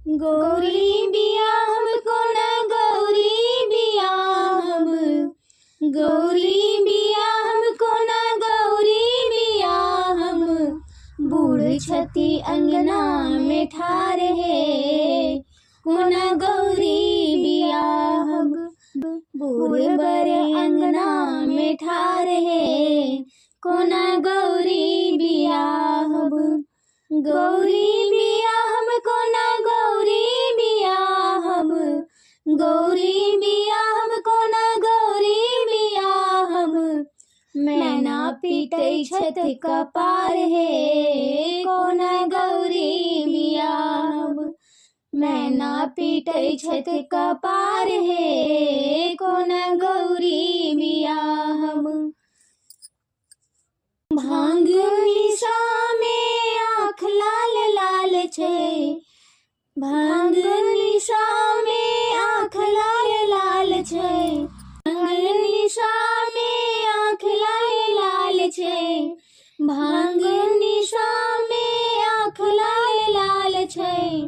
गौरी बियाहब कोना गौरी बियाहब, गौरी बियाहब कोना गौरी बियाहब, बूढ़ छथि अङ्गनामे ठाढ़ हे कोना गौरी बियाहब, बूढ़ बर अङ्गनामे ठाढ़ हे कोना गौरी बियाहब, गौरी बियाहब कोना गौरी बियाहब, गौरी बियाहब कोना गौरी बियाहब, मैना पीटै छथि कपार हे कोना गौरी बियाहब, मैना पीटै छथि कपार हे कोना गौरी बियाहब। भांग निशामे आँख लाल लाल छै, भांग निशामे आँख लाल लाल छै, भांग निशामे आँख लाल लाल छै, भांग निशामे आँख लाल लाल छै,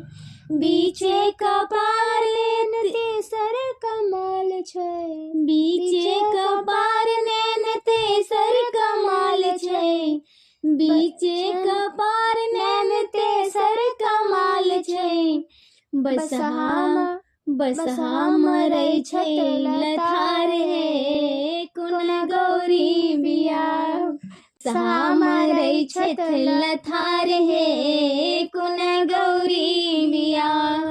बीचे कपार नैन तेसर कमाल छै, बीचे कपार नैन तेसर कमाल छै, बीचे कपार नैन तेसर कमाल छै, बसहा बसहा मरै छै लथार हे कोना गौरी बियाह, बसहा मरै छथि लथार हे कोना गौरी बियाह,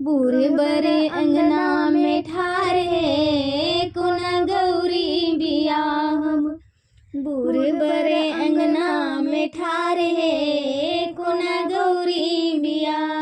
बूढ़ बर अङ्गनामे ठाढ़ हे कोना गौरी बियाहब, बूढ़ बर अङ्गनामे ठाढ़ हे कोना गौरी बियाह।